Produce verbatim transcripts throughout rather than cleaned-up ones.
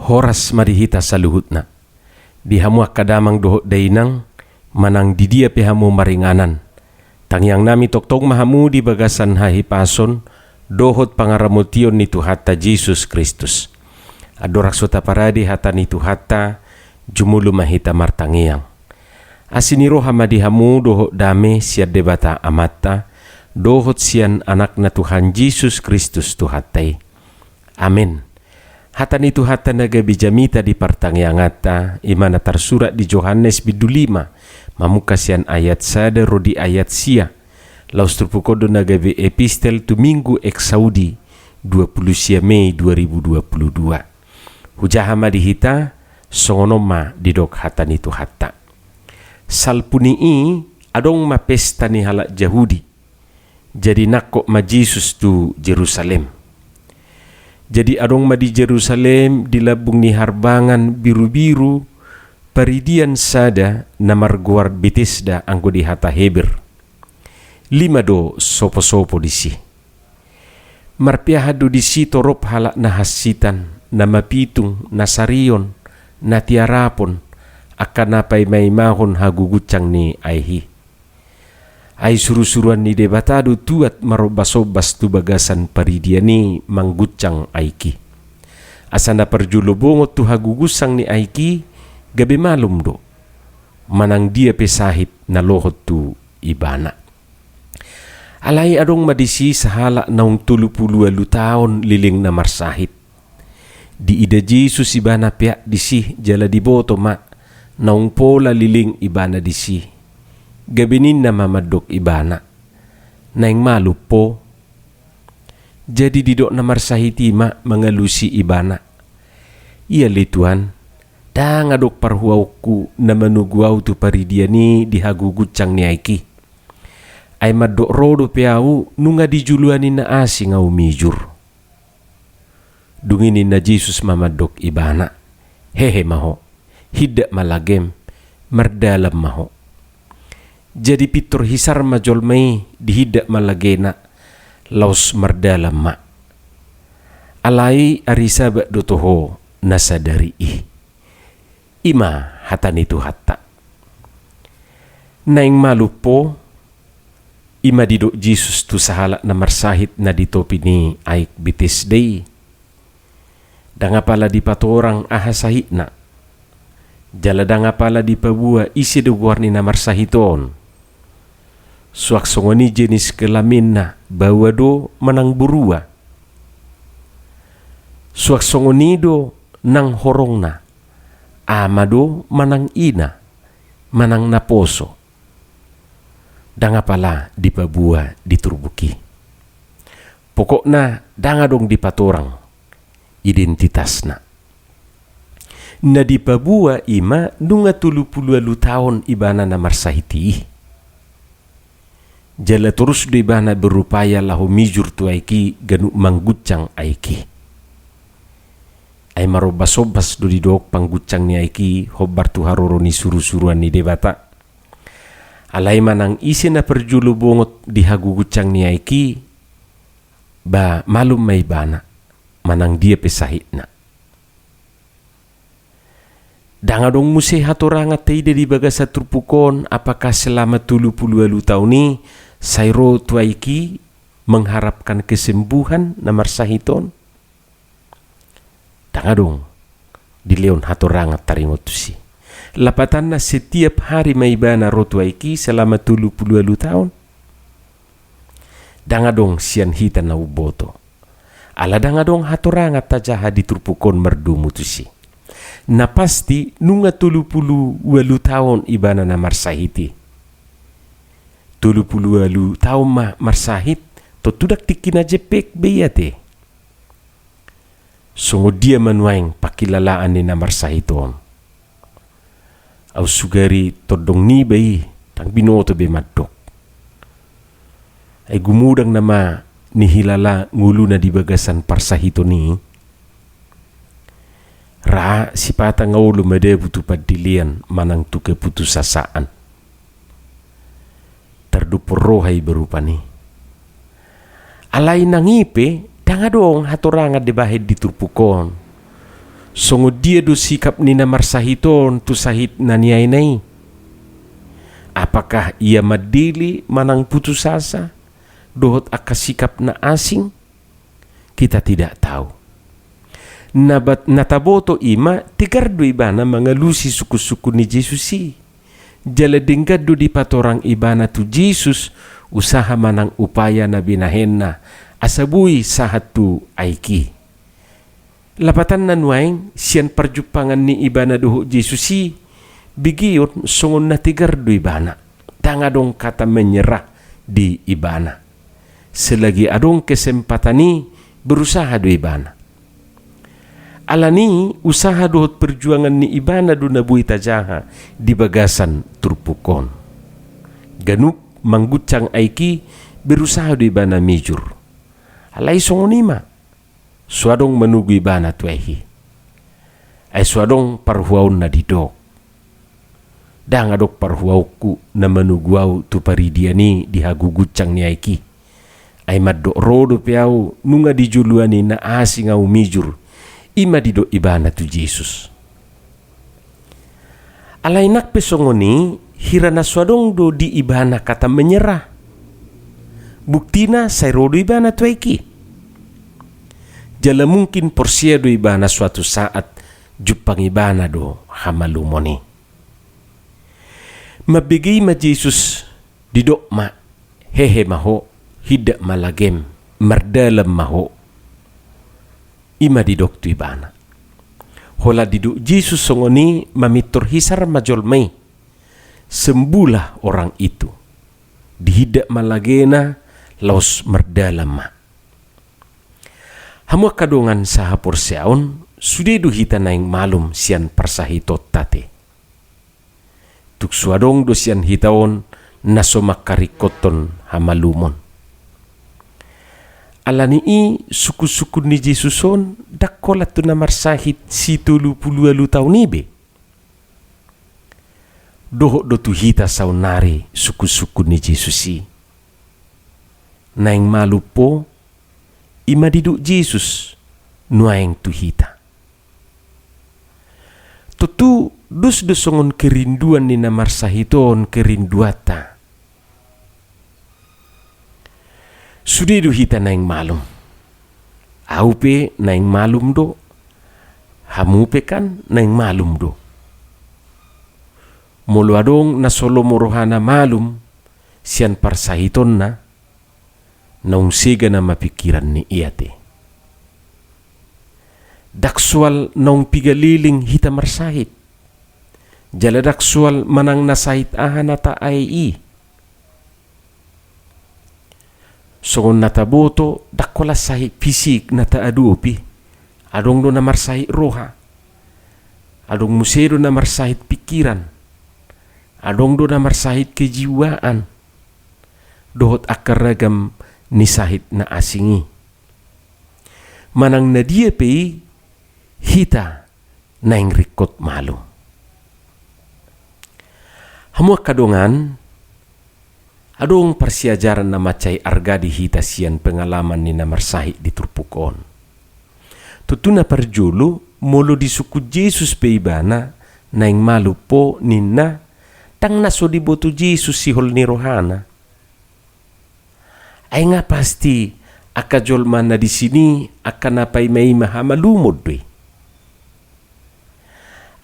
Horas ma di hita saluhutna. Di hamu angka damang dohot dainang, manang di dia pe hamu maringanan. Tangiangnami tongtong ma hamu di bagasan hahipason dohot pangaramotion ni Tuhanta Jesus Kristus. Andorang so taparade hata ni Tuhanta, jumolo ma hita martangiang. Asi ni roha ma di hamu dohot dame sian Debata Amanta, dohot sian Anakna Tuhan Jesus Kristus Tuhanta i. Amen. Hata ni Tuhanta na gabe jamita di partangianganta, i ma na tarsurat di Johannes bindu lima, mamungka sian ayat sada ro di ayat sia. Laos turpuk on do na gabe epistel tu Minggu Exaudi, dua pulu sia Mei dua ribu dua pulu dua. Hujaha ma di hita, songon on ma didok hata ni Tuhanta. Salpu ni i, adong ma pesta ni halak Jahudi. Jadi nangkok ma Jesus tu Jerusalem. Jadi adong ma di Jerusalem, di lambung ni harbangan birubiru, paridian sada na margoar Betesda anggo di hata Heber. Lima do soposopo disi. Marpeahan do disi torop halak na hansitan, na mapitung, na sarion, na tiarapon, angka na paimaimahon haguguncang ni aek i. Ai surusuruan ni Debata do tuat marombas-ombas tu bagasan paridian i mangguncang aek i. Asa na parjolo bongot tu haguguncang ni aek i gabe malum do, manang dia pe sahit na lohot tu ibana. Alai adong ma disi sahalak naung tolu pulu ualu taon lelengna marsahit. Diida Jesus ibana peak disi jala diboto ma naung pola leleng ibana disi. Gabe ninna ma mandok ibana, "Naeng malum ho." Jadi didok na marsahit i ma mangalusi ibana, "Ia le Tuan, ndang adong parhuaonku na manogu ahu tu paridian i di haguguncang ni aek i. Ai mandok ro dope ahu nunga dijuluani na asing ahu mijur." Dung i ninna Jesus ma mandok ibana, "Hehe ma ho, hindat ma lagem, mardalan ma ho." Jadi pintor hisar ma jolma i, dihindat ma lagena, laos mardalan ma. Alai ari Sabat do toho na sadari i. I ma hata ni Tuhanta. "Naeng malum ho," i ma didok Jesus tu sahalak na marsahit na di topi ni aek Betesda i. Ndang apala dipatorang aha sahitna. Jala ndang apala dipaboa ise do goar ni na marsahit on. Suang songon i jenis kelamenna, baoa do manang borua. Suang songon i do nang horongna, ama do manang ina, manang naposo. Ndang apala dipaboa di turpuk i. Pokokna ndang adong dipatorang identitasna. Na dipaboa i ma nunga tolu pulu ualu taon ibana na marsahit i. Jala torus do ibana berupaya laho mijur tu aek i ganup mangguncang aek i. Ai marombas-ombas do didok pangguncang ni aek i hombar tu haroro ni surusuruan ni Debata. Alai manang ise na parjolo bongot di haguguncang ni aek i, ba malum ma ibana, manang dia pe sahitna. Ndang adong muse hatorangan taida di bagasan turpuk on, apakah selama tolu pulu ualu taon i sai ro tu aek i mengharapkan kesembuhan na marsahit on? Ndang adong dilehon hatorangan taringot tusi. Lapatanna, setiap hari ma ibana ro tu aek i selama tolu pulu ualu taon. Ndang adong sian hita na umboto. Ala ndang adong hatorangan tajaha di turpuk on mardomu tusi. Na pasti nunga tolu pulu ualu taon ibana na marsahit i. Tolu pulu ualu taon ma marsahit, tontu ndang tingki na jempek be i ate. Songon dia ma nuaeng pangkilalaan ni na marsahit on? Aut sugari tondong niba i, ndang binoto be mandok. Ai gumodang nama nihilala ngoluna di bagasan parsahiton i. Ra sipata nga olo madabu tu pandelean manang tu keputusasaan. Tardophon roha iba rupani. Alai nang i pe, ndang adong hatorangan dibahen di turpuk on. Songon dia do sikap ni na marsahit on tu sahit na niaina i? Apakah ia mandele manang putus asa dohot angka sikap na asing? Kita tidak tahu. Na bat-, na taboto i ma tegar do ibana mangalusi sungkun-sungkun ni Jesus i. Jala denggan do dipatorang ibana tu Jesus usaha manang upaya na binahenna asa boi sahat tu aek i. Lapatanna nuaeng, sian parjumpangan ni ibana dohot Jesus i, begeon songon na tegar do ibana. Ndang adong kata menyerah di ibana. Selagi adong kesempatan i, berusaha do ibana. Alani i, usaha dohot perjuangan ni ibana do na boi tajaha di bagasan turpuk on. Ganup mangguncang aek i, berusaha do ibana mijur. Alai songon i ma, so adong manogu ibana tu aek i. Ai so adong parhuaon na didok. Ndang adong parhuaonku na manogu ahu tu paridian i di haguguncang ni aek i. Ai mandok ro dope ahu nunga di joloan i na asing ahu mijur. I ma didok ibana tu Jesus. Alai nang pe songon i, hira na so adong do di ibana kata menyerah. Buktina sai ro do ibana tu aek i. Jala mungkin porsea do ibana suatu saat jumpang ibana do hamalumon i. Mambege i ma Jesus, didok ma, hehe ma ho, hindat ma lagem, mardalan ma ho. I ma didok tu ibana. Holan didok Jesus songon i, mamintor hisar ma jolma i. Sembuhlah orang itu. Dihindat ma lagena, laos mardalan ma. Hamu angka dongan sahaporseaon, sude do hita naeng malum sian parsahitonta te. Tung so adong do sian hita on na so mangkaringkothon hamalumon. Alani i sungkun-sungkun ni Jesus on ndang holan tu na marsahit sitolu pulu ualu taon i be. Dohot do tu hita saonnari sungkun-sungkun ni Jesus i. Naeng malum ho, i ma didok Jesus nuaeng tu hita. Tontu dos do songon kerinduan ni na marsahit on kerinduanta. Sude do hita naeng malum. Ahu pe naeng malum do. Hamu pe kan naeng malum do. Molo adong na so lomo rohana malum sian parsahitonna, naung sega nama pingkiran ni ia te. Ndang soal naung piga leleng hita marsahit. Jala ndang soal manang na sahit aha na taae i. Songon na taboto, ndang holan sahit fisik na taadopi. Adong do na marsahit roha. Adong muse do na marsahit pingkiran. Adong do na marsahit kejiwaan. Dohot angka ragam ni sahit na asing i. Manang na dia pe i, hita naeng ringkot malum. Hamu angka dongan, adong parsiajaran na mansai arga di hita sian pengalaman ni na marsahit di turpuk on. Tontu na parjolo, molo disungkun Jesus pe ibana, naeng malum ho ninna, ndang na so diboto Jesus sihol ni rohana. Ai nga pasti angka jolma na disi i angka na paima-ima hamalumon do i.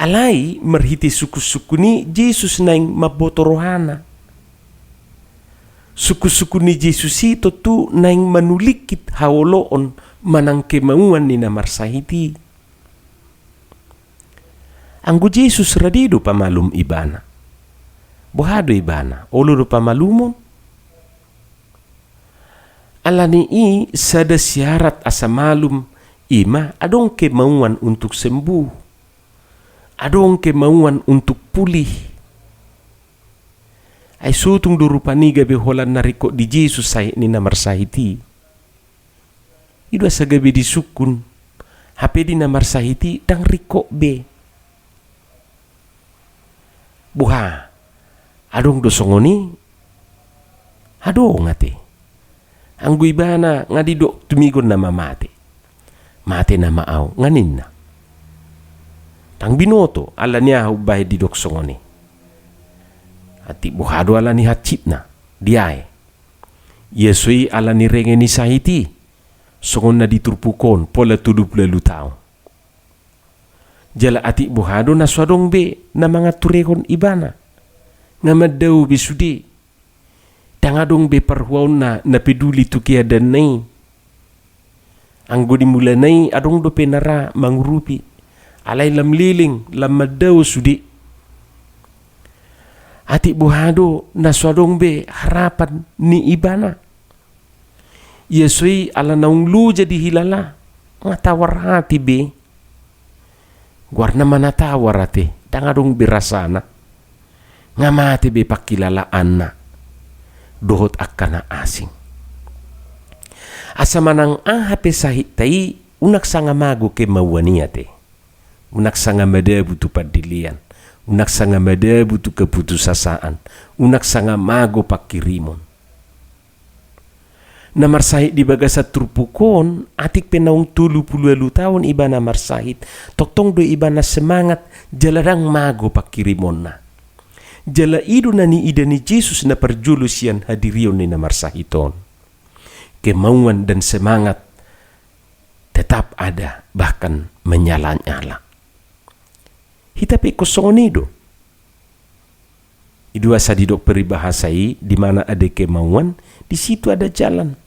Alai marhite sungkun-sungkun i Jesus naeng mamboto rohana. Sungkun-sungkun ni Jesus i tontu naeng manulingkit haoloon manang kemauan ni na marsahit i. Anggo Jesus rade do pamalum ibana. Boha do ibana, olo do pamalumon? Alani i sada syarat asa malum i ma adong kemauan untuk sembuh. Adong kemauan untuk pulih. Ai sotung do rupani gabe holan na ringkot di Jesus sahit ni na marsahit i. I do asa gabe disungkun, hape di na marsahit i ndang ringkot be. Boha, adong do songon i? Adong ate. Anggo ibana nga didok tumigon nama mate. Mate nama au, nga ninna. Ndang binoto, ala ni aha umbahen didok songon i. Atik boha do ala ni hansitna, diae. Ia so i ala ni renge ni sahit i, songon na di turpuk on pola tolu pulu ualu taon. Jala atik boha do na so adong be na manganturehon ibana. Nga mandao be sude. Ndang adong be parhuaonna na peduli tu keadaanna i. Anggo di mulana i adong dope na ra mangurupi. Alai lam leleng, lam mandao sude. Atik boha do na so adong be harapan ni ibana. Ia so i ala naung loja dihilala, nga tawar hati be. Goarna ma na tawar ate, ndang adong be rasana. Nga mate be panghilalaanna dohot angka na asing. Asa manang aha pe sahitta i, unang sanga mago kemauan i ate. Unang sanga madabu tu pandelean. Unang sanga madabu tu keputusasaan. Unang sanga mago pangkirimon. Na marsahit di bagasan turpuk on, atik pe naung tolu pulu ualu taon ibana marsahit, tongtong do ibana semangat, jala ndang mago pangkirimonna. Jala i do na niida ni Jesus na parjolo sian hadirion ni na marsahit on. Kemauan dan semangat tetap ada, bahkan menyala-nyala. Hita pe ingkon songon i do. I do asa didok peribahasa i, di mana ada kemauan, di situ ada jalan.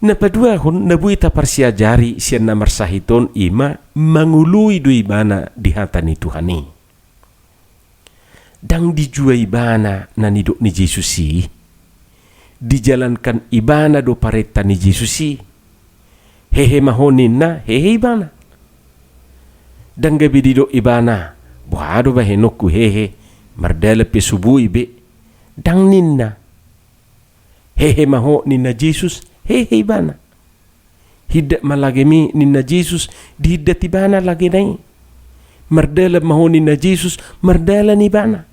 Na paduahon na boi taparsiajari sian na marsahit on i ma mangoloi do ibana di hata ni Tuhan i. Ndang dijua ibana na nidok ni Jesus i. Dijalankan ibana do parenta ni Jesus i. Hehe ma ho ninna, hehe ibana. Ndang gabe didok ibana, boha do bahenonku hehe, mardalan pe so boi be. Ndang ninna. Hehe ma ho ninna Jesus, hehe ibana. Hindat ma lagemi ninna Jesus, dihindat ibana lagena i. Mardalan ma ho ninna Jesus, mardalan ibana.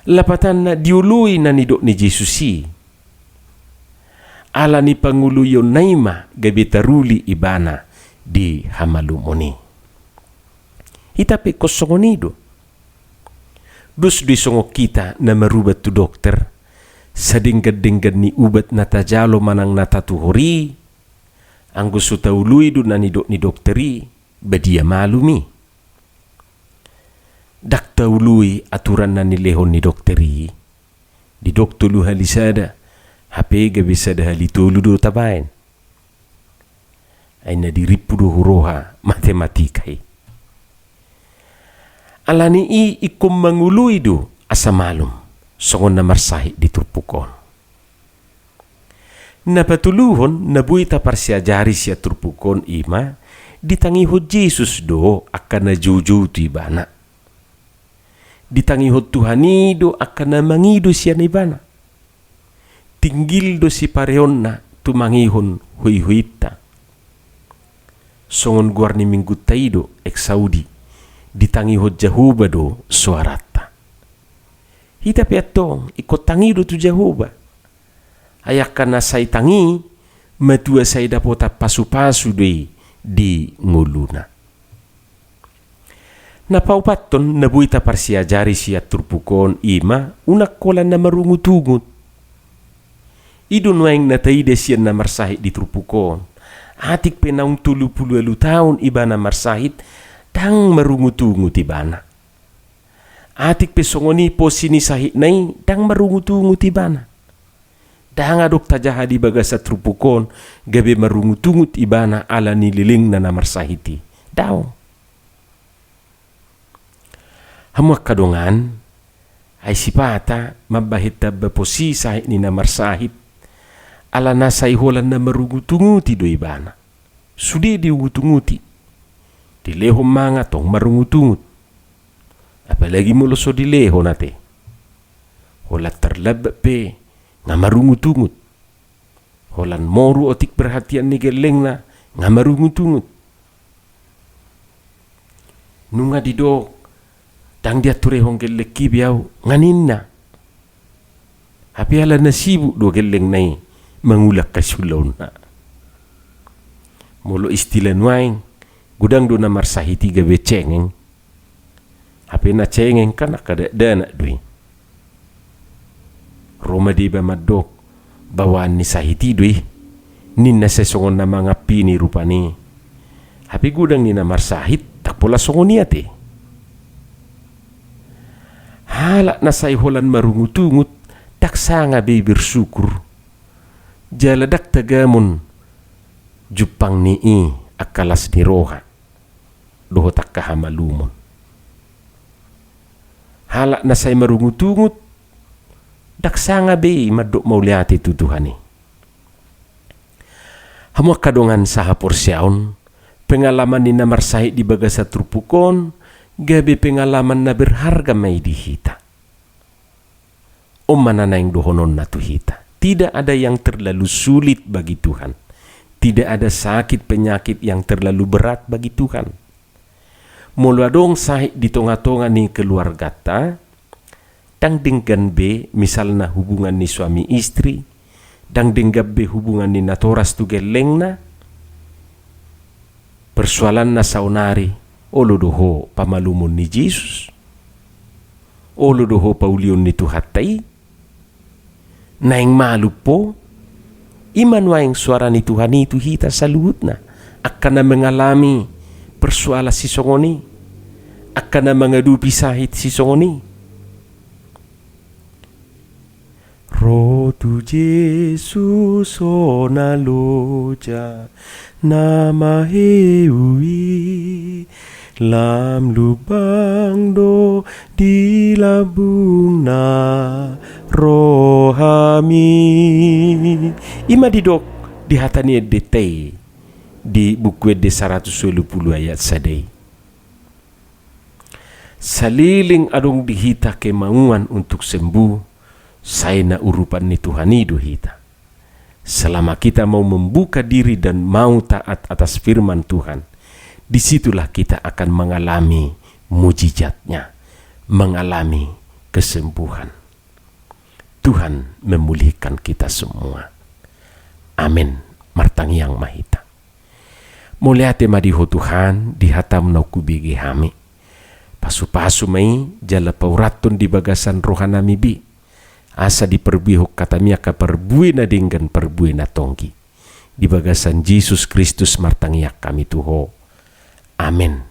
Lapatanna dioloi na nidok ni Jesus i. Ala ni pangoloionna i ma gabe taruli ibana di hamalumon i. Hita pe ingkon songon i do. Dos do i songon hita na marubat tu dokter, sadenggan-denggan ni ubat na tajalo manang na tatuhor i, anggo so taoloi do na nidok ni dokter i, badia malum i. Ndang taoloi aturan na nilehon ni dokter i. Didok tolu hali sada, hape gabe sada hali tolu do tabaen. Ai na dirimpu do huroha matematika i. Ala ni i ingkon mangoloi do asa malum, songon na marsahit di turpuk on. Na patoluhon na boi taparsiajari sian turpuk on i ma, ditangihon Jesus do angka na joujou tu ibana. Ditangihon Tuhan i do angka na mangido sian ibana. Tinggil do sipareonna tumangihon hoihointa. Songon goar ni minggunta i do, Exaudi, ditangihon Jahowa do soaranta. Hita pe antong ingkon tangi do tu Jahowa. Ai angka na sai tangi, matua sai dapotan pasupasu do i di ngoluna. Na paopathon na boi taparsiajari sian turpuk on i ma, unang holan na marungutungut. I do nuaeng na taida sian na marsahit di turpuk on. Atik pe naung tolu pulu ualu taon ibana marsahit, ndang marungutungut ibana. Atik pe songon i posi ni sahitna i, ndang marungutungut ibana. Ndang adong tajaha di bagasan turpuk on gabe marungutungut ibana ala ni lelengna na marsahit i. Daong. Hamu angka dongan, ai sipata mambahen tamba posi sahit ni na marsahit, ala na sai holan na marungutunguti do ibana. Sude diungutunguti. Dilehon mangan tong marungutungut. Apalagi molo so dilehon ate. Holan tarlambat pe nga marungutungut. Holan moru otik perhatian ni gellengna nga marungutungut. Nunga didok, ndang dianturehon gellengki be au, nga ninna. Hape ala na sibuk do gellengna i mangula angka siulaonna. Molo istilah nuaeng, Godang do na marsahit i gabe cengeng. Hape na cengeng kan angka dakdanak do i. Ro ma deba mandok, bawaan ni sahit i do i, ninna, sai songon na mangampini rupani. Hape godang ni na marsahit ndang pola songon i ate. Halak na sai holan marungutungut, ndang sanga be i bersyukur. Jala ndang tagamon jumpang ni i angka las ni roha dohot angka hamalumon. Halak na sai marungutungut, ndang sanga be i mandok mauliate tu Tuhan i. Hamu angka dongan sahaporseaon, pengalaman ni na marsahit di bagasan turpuk on, gabe pengalaman na berharga ma i di hita. On ma na naeng dohononna tu hita. Tidak ada yang terlalu sulit bagi Tuhan. Tidak ada sakit penyakit yang terlalu berat bagi Tuhan. Molo adong sahit di tonga-tonga ni keluargata, ndang denggan be, misalna hubungan ni suami istri, ndang denggan be hubungan ni natoras tu gellengna, persoalanna saonari, olo do ho pamalumon ni Jesus? Olo do ho paulion ni Tuhanta i? Naeng malum ho? I ma nuaeng soara ni Tuhan i tu hita saluhutna, angka na mengalami persoalan sisongon i, angka na mangadopi sahit sisongon i. Ro tu Jesus ho na loja, na maheu i, lam lubang do di lambungna rohami. I ma didok di hata ni endenta i di Buku Ende saratus ualu pulu ayat sada i. Saleleng adong di hita kemauan untuk sembuh, sai na urupan ni Tuhan i do hita. Selama kita mau membuka diri dan mau taat atas firman Tuhan, disitulah kita akan mengalami mujizatnya, mengalami kesembuhan. Tuhan memulihkan kita semua. Amin. Martangiang ma hita. Mauliate ma di ho Tuhan, di hataM naung hubege hami. Pasu-pasu ma i, jala paurathon di bagasan rohanami be. Asa diparbuehon hataMi angka parbue na denggan, parbue na tonggi. Di bagasan Jesus Kristus martangiang hami tu Ho. Amen.